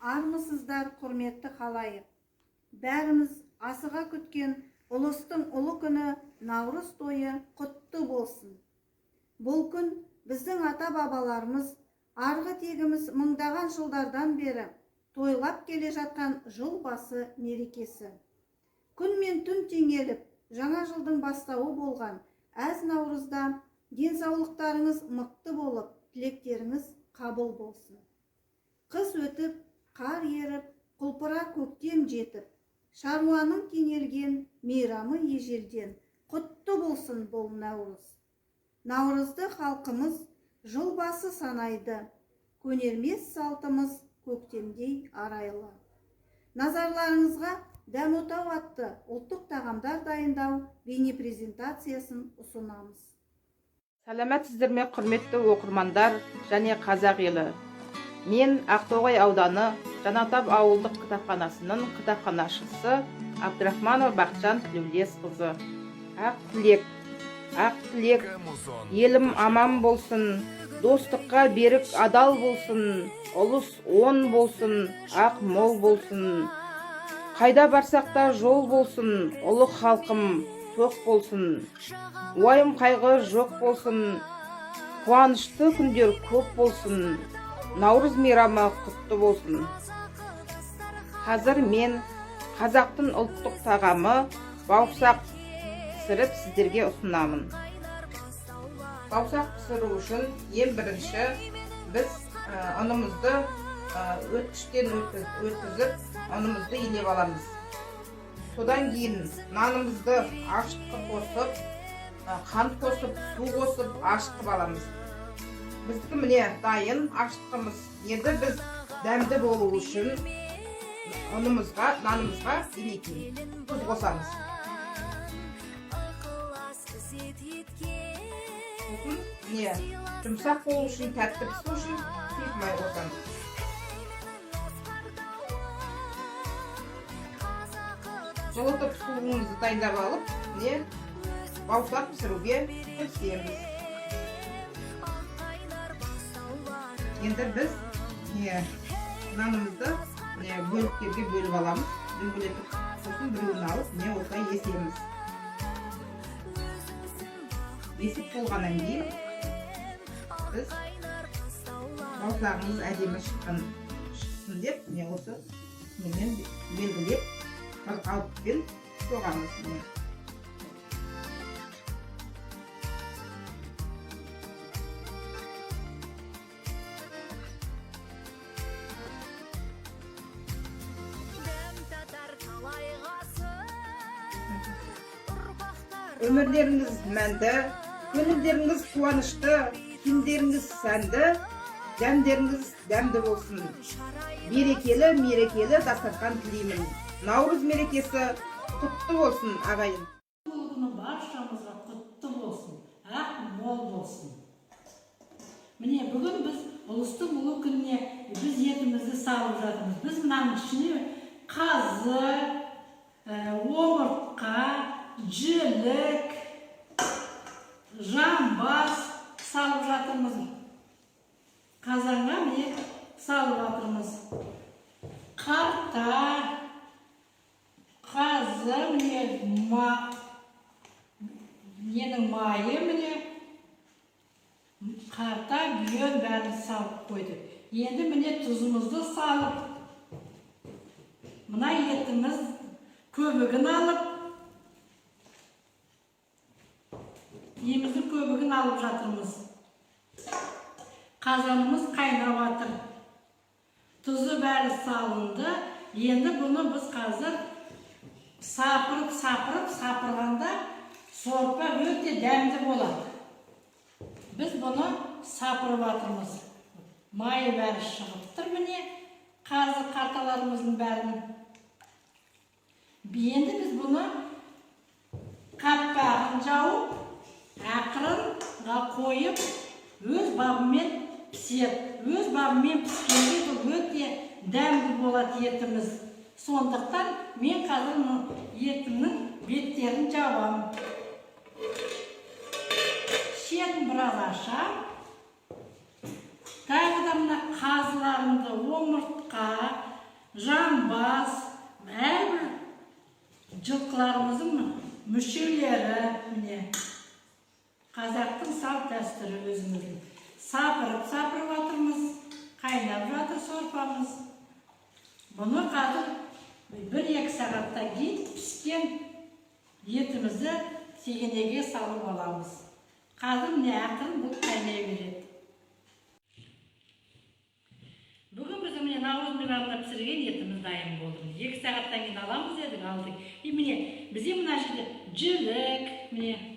Армысыздар, құрметті халайық. Бәріміз асыға күткен ұлыстың ұлы күні Наурыз тойы құтты болсын. Бұл күн біздің ата-бабаларымыз, арғы тегіміз мыңдаған жылдардан бері тойлап келе жатқан жыл басы мерекесі. Күн мен түн теңеліп, жаңа жылдың бастауы болған әз Наурызда денсаулықтарыңыз мықты болып, тілектеріңіз қабыл болсын. Қыс өтіп, қар еріп, құлпыра көктем жетіп, шаруаның кенелген мейрамы ежелден құтты болсын бұл Наурыз. Наурызды халқымыз жыл басы санайды, көнермес салтымыз көктемдей арайлы. Назарларыңызға Дәм отау атты ұлттық тағамдар дайындау бейнепрезентациясын ұсынамыз. Сәлеметсіздер ме, құрметті оқырмандар және қазақ елі. Мен Ақтоғай ауданы Жанатап ауылдық кітапханасының кітапханашысы Абдрахманова Бақытжан Тілеулесқызы. Ақ тілек, ақ тілек, елім аман болсын, достыққа берік адал болсын, ұлыс он болсын, ақ мол болсын. Қайда барсақ та жол болсын, ұлы халқым тоқ болсын. Уайым қайғы жоқ болсын, қуанышты күндер көп болсын. Наурыз мейрамы құтты болсын. Қазір мен қазақтың ұлттық тағамы бауырсақ пісіріп сіздерге ұсынамын. Бауырсақ пісіру үшін ең бірінші біз ұнымызды өткіштен өткізіп, ұнымызды илеп аламыз. Содан кейін нанымызды ашытқы қосып, қант қосып, су қосып ашытып аламыз. Біздікі міне дайын ашытқымыз. Енді біз дәмді болу үшін ұнымызға, нанымызға илейтін тұз қосамыз. Сосын міне жұмсақ болу үшін, тәтті пісу үшін сұйық май қосамыз. Жылытып суымызды дайындап алып, міне бауырсақ пісіруге кірісеміз. Енді біз міне нанымызды міне бөліктерге бөліп аламыз. Дөңгелетіп, сосын біреуін алып, міне осылай есеміз. Есіп болғаннан кейін біз бауырсағымыз әдемі шықсын деп міне осы немен белгілеп бір қалыппен соғамыз. Міне. Өмірлеріңіз мәнді, көңілдеріңіз қуанышты, киімдеріңіз сәнді, дәмдеріңіз дәмді болсын. Берекелі, мерекелі дастархан тілеймін. Наурыз мерекесі құтты болсын, ағайын. Бұл күні баршамызға құтты болсын, ақ мол болсын. Міне бүгін біз ұлыстың ұлы күніне біз етімізді салып жатырмыз. Біз мынаның ішіне қазы, омыртқа, жілік, жамбас салып жатырмыз. Қазанға міне салып жатырмыз. Қарта, қазы, міне ненің майы міне қарта, бүйен бәрін салып қойдық. Енді міне тұзымызды салып, мына етіміз көбігін алып, еміздің көбігін алып жатырмыз. Қазанымыз қайнап жатыр. Тұзы бәрі салынды. Енді бұны біз қазір сапырып, сапырып, сапырғанда сорпа өте дәмді болады. Біз бұны сапырып жатырмыз. Майы бәрі шығып тұр міне. Қазы қарталарымыздың бәрін. Енді біз бұны қаппағын жауып, ақырынға қойып, өз бабымен піседі. Өз бабымен піскенде бұл өте дәмді болады етіміз. Сондықтан мен қазір етімнің беттерін жабамын. Шетін біраз ашам. Тағы да мына қазыларымды, омыртқа, Жамбас, әрбір жылқыларымыздың мүшелері. Міне, қазақтың салт дәстүрі өзіміздің. Сапырып сапырып жатырмыз, қайнап жатыр сорпамыз. Бұны қазір 1-2 сағаттан кейін піскен етімізді тегенеге салып аламыз. Қазір, міне, ақырын бұл қайнай береді. Бүгін біздің, міне, наурыз мейрамына пісірген етіміз дайын болды. 2 сағаттан кейін аламыз дедік, алдық. И міне, бізде мына жерде жілік, міне.